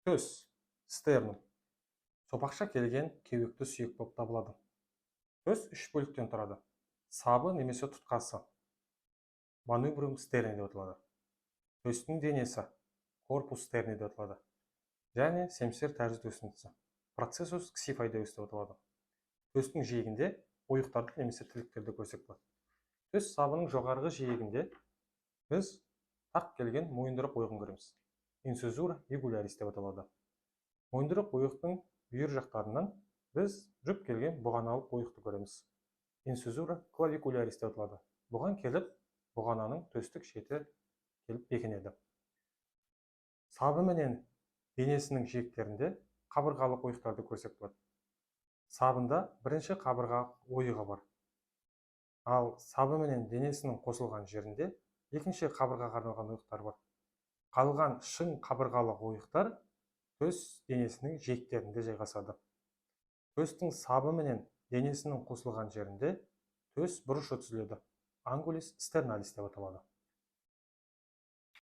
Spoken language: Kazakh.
Төс, стернум, сопақша келген кеуекті сүйек болып табылады. Төс үш бөліктен тұрады. Сабы немесе тұтқасы, манубриум стерни деп аталады. Төстің денесі, корпус стерни деп аталады. Және семсер тәрізді өсіндісі, процессус ксифоидеус деп аталады. Төстің жиегінде ойықтарды немесе тіліктерді көрсек болады. Төс сабының жоғарғы жиегінде біз тақ келген мойындырық ойығын көреміз. Инцизура югулярис деп аталады. Мойындырық ойықтың бүйір жақтарынан біз жұп келген бұғаналық ойықты көреміз. Инцизура клавикулярис деп аталады. Бұған келіп бұғананың төстік шеті келіп бекінеді. Сабы менен денесінің жиектерінде қабырғалық ойықтарды көрсек болады. Сабында бірінші қабырға ойығы бар. Ал сабы менен денесінің қосылған жерінде екінші қабырғаға арналған ойықтар бар. Қалған шың қабырғалық ойықтар төс денесінің жиектерінде жайғасады. Төстің сабы менен денесінің қосылған жерінде төс бұрышы түзіледі. Ангулис стерналис деп аталады.